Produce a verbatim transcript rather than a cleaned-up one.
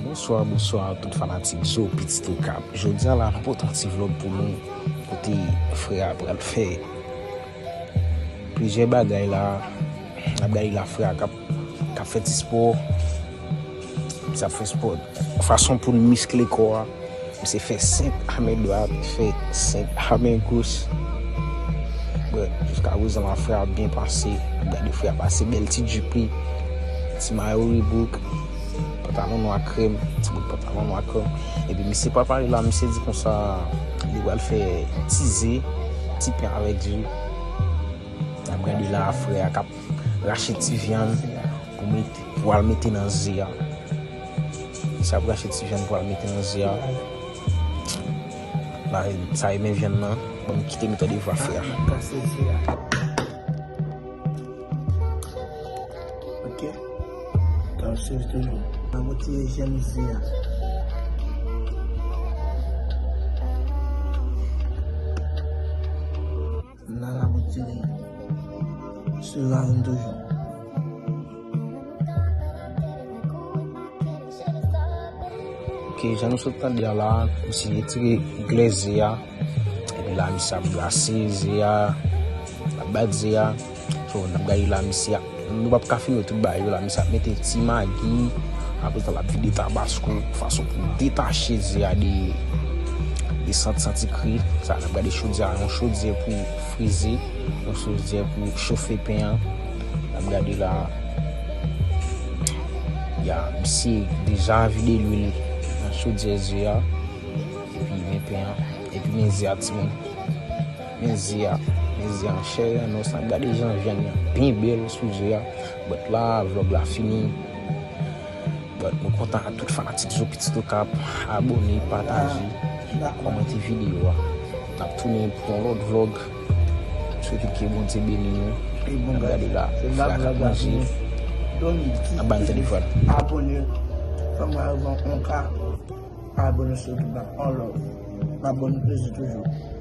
Bonswa, bonswa tout fanatik Zo Pitit Okap. Jodi a la, nou pote yon ti vlog pou nou, kote frè a pral fè plizyè bagay la. N ap gade la, frè a k ap, k ap fè ti spò. Misye ap fè spò fason pou l miskle kò a. Misye fè senk a men dwat, fè senk a men gòch. Bon, jiska prezan la, frè a byen pase. N ap gade frè a pase bèl ti jupe li, ti mayo Reebok, pantalon nwa krèm, ti bout pantalon nwa krèm. Epi misye pa pale la, misye di konsa, li pral fè ti ze, ti pen avèk ji. N ap gade la, frè a k ap rache ti vyann pou mete, pou al mete nan ze a. Misye ap rache ti vyann pou al mete nan ze a. La, sa e men vyann nan. Bon, kite m tande vwa frè a. Kase ze a. Ok. Kase toujou. N ap retire jèm ze a. Nan la boutik li. Sou la vin toujou. Ok, jan nou sot tande a la, misye retire glè ze a. Epi la, misye ap brase ze a, ap bat ze a. So, n ap gade la, misye ap, nou p ap ka filme tout bagay yo la, misye ap mete ti magi, apre sa, l ap vide tabasko, fason pou detache ze a de, de sant santi kri. Sa, n ap gade chodyè a, yon chodyè pou frize, yon chodyè pou chofe pen an. N ap gade la, ya, misye deja vide lwil nan chodyè ze a, epi men pen an, epi men ze a, timoun. Men ze a, men ze a, chè, non, sa, gade jan vyann nan byen bèl sou ze a. But la, vlog la fini. But nou kontan a tout fanatik Zo Pitit Okap, abone, pataje, kòmante videyo a. N ap tounen pou yon lòt vlog. Swete ke Bondye beni nou. N ap gade la, frè a k ap manje. N ap ba n tande frè a. Abone, fè mwen avan yon ka. Abone sou YouTube la, on love. Abone, plezi toujou.